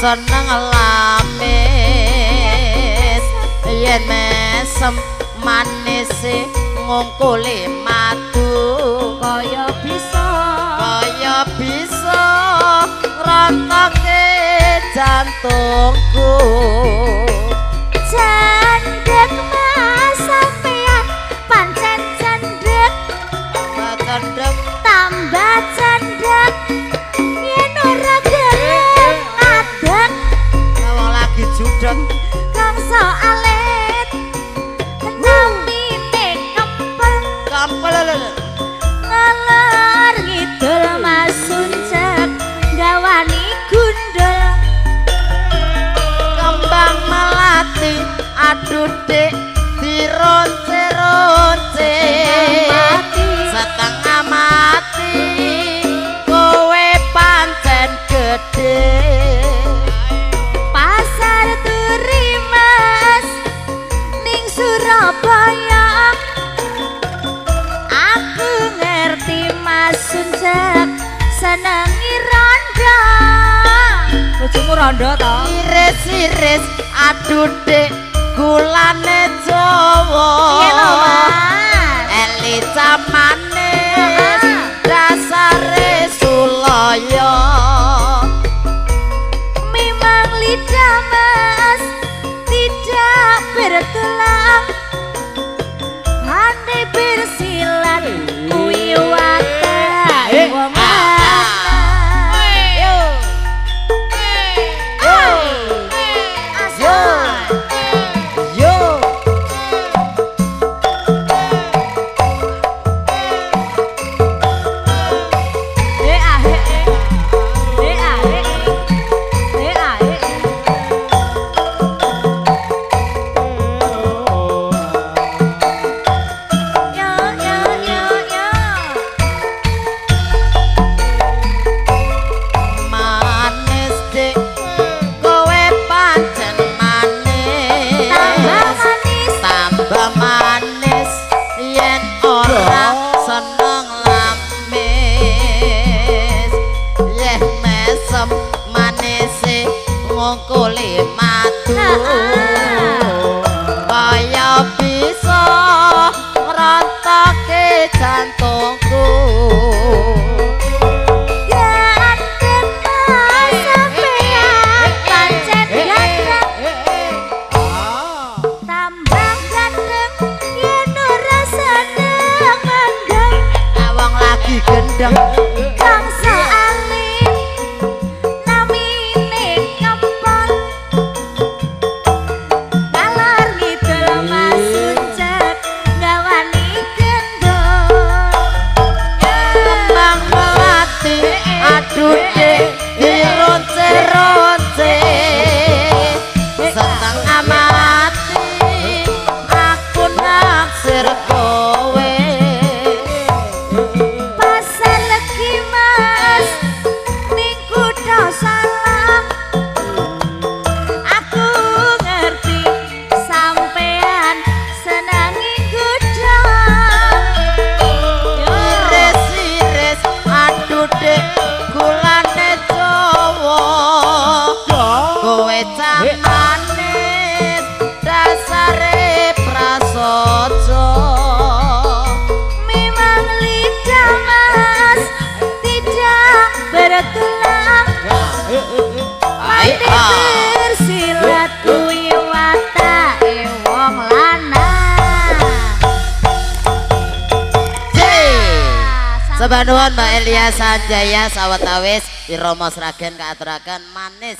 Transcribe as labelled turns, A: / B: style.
A: seneng lamis yen mesem manis ngungkuli madu
B: kaya bisa
A: kaya bisa ngrontake jantungku.
B: Cendhek Mas sampean pancen cendhek
A: cendhek
B: tambah cendhek yen ora gelem ngadeg
A: wong lagi judeg
B: kangsa alit namine kempel
A: kempel
B: ngalor ngidul Mas Suncek gawani gundul
A: kembang melati aduh dik dironce-ronce setengah mati kowe pancen gedhe.
B: Pasar Turi Mas ning Surabaya aku ngerti Mas Suncek senengi rondo. Bojomu rondo to?
A: Iris-iris aduh dik gulane Jawa.
B: Piye lho Mas?
A: Elica manis dasare sulaya.
B: Memang lidah Mas tidak bertulang pandai bersilat kuwi watak wong lanang.
A: Yo yo yo yo.
B: Eh ah eh eh ah eh eh ah eh. Yo yo yo yo.
A: Manis dik kowe pancen manis
B: Tambah manis
A: tambah manis yen ora seneng lamis yen mesem manise ngungkuli madu kaya bisa ngrontake jantungku.
B: Ganteng Mas sampean pancen ganteng tambah ganteng yen ora seneng manggeng
A: Wong lagi gendeng
B: kangsa alit namine kempel ngalor ngidul Mas Suncek gawani gendul.
A: Kembang melati aduh dik dironce-ronce setengah mati aku naksir kowe.
B: Pasar Legi Mas ning kutha Salam aku ngerti sampean senengi gudang.
A: Iris-iris aduh dik gulane Jawa kowe cah manis dasare prasaja.
B: Memang lidah Mas tidak bertulang pandai bersilat kuwi watake wong lanang.
A: Sembah nuwun Mbak Elia Sanjaya sawetawis irama Sragen kaaturaken manis.